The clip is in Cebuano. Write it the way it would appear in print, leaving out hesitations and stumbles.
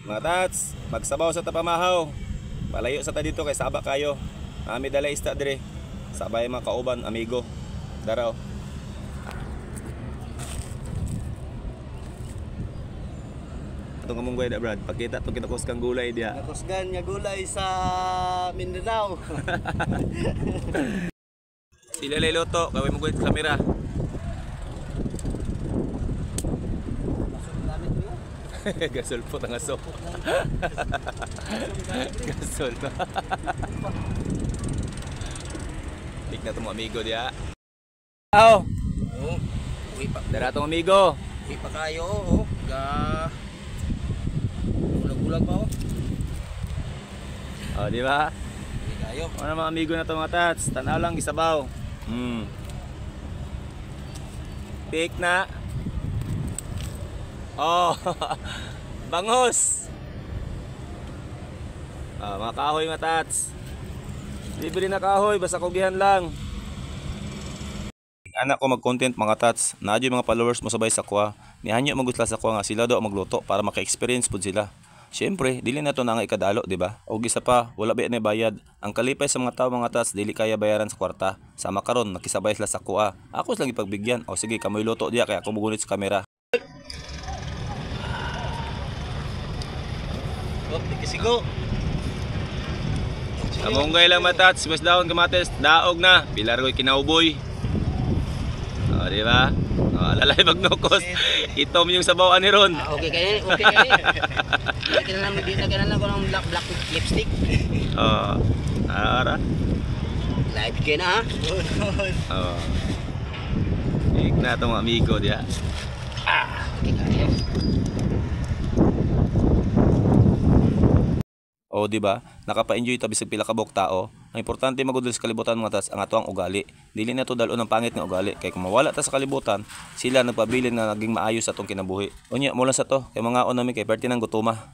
Mga tats, magsabaw sa tapamahaw. Palayo sa ta dito kay saba kayo. Ami dala isda dire. Sabay mga kauban, amigo. Daraw. Itong kamunggay da, Brad. Pakita itong kinakus kang gulay diya. Nakusgan nga gulay sa Mindanao. Sila lay luto, kaway mo sa kamera. Gasol po tanga so. Gasol. Tik na itong amigo diya. Aw, Oh, uwi pa. dara itong amigo. Uwi pa kayo, oh. Ga ulag-ulag pa oh. Oh, di ba? Uwi kayo. Ano mga amigo na to, mga tats? Tanaw lang gisabaw. Tik na. Oh. Bangos. Ah, mga kahoy, mga tats. Libre na kahoy, basta kugihan lang. Anak ko mag-content, mga tats. Naa yung mga followers mo sabay sa kuha. Nihanyo magusla sa kuha nga sila daw ang magluto para maka-experience pud sila. Siyempre, dili na to na nga ikadalo, di ba? Og isa pa, wala ba na bayad. Ang kalipay sa mga tao, mga tats, dili kaya bayaran sa kwarta. Sama karon nakisabay sila sa kuha. Ako silang ipagbigyan. O sige, kamoy luto diya kaya ako mugunit sa kamera. Oh, kisigo. Kamunggay lang, matats, mas daon kamatis, daog na. Bilar ko'y kinauboy. O, di ba? O, alalay magnukos. Itom yung sabaw ani ron. Ah, okay kayo, okay kayo. Di na lang, di na lang ko ng black black lipstick. O, ara. Live kayo na ha. O. Ik na itong amigo diya. Okay kayo. O, di ba? Nakapa-enjoy ta bisag pila ka buok tao. Ang importante magudol sa kalibutan, mga tats, ang ato ang ugali. Dili na to dal-on ang pangit nga ugali kay kung mawala ta sa kalibutan, sila nagpabilin nga naging maayos sa atong kinabuhi. Unya mo lang sa to kay mga nami kay perti ng gutuma.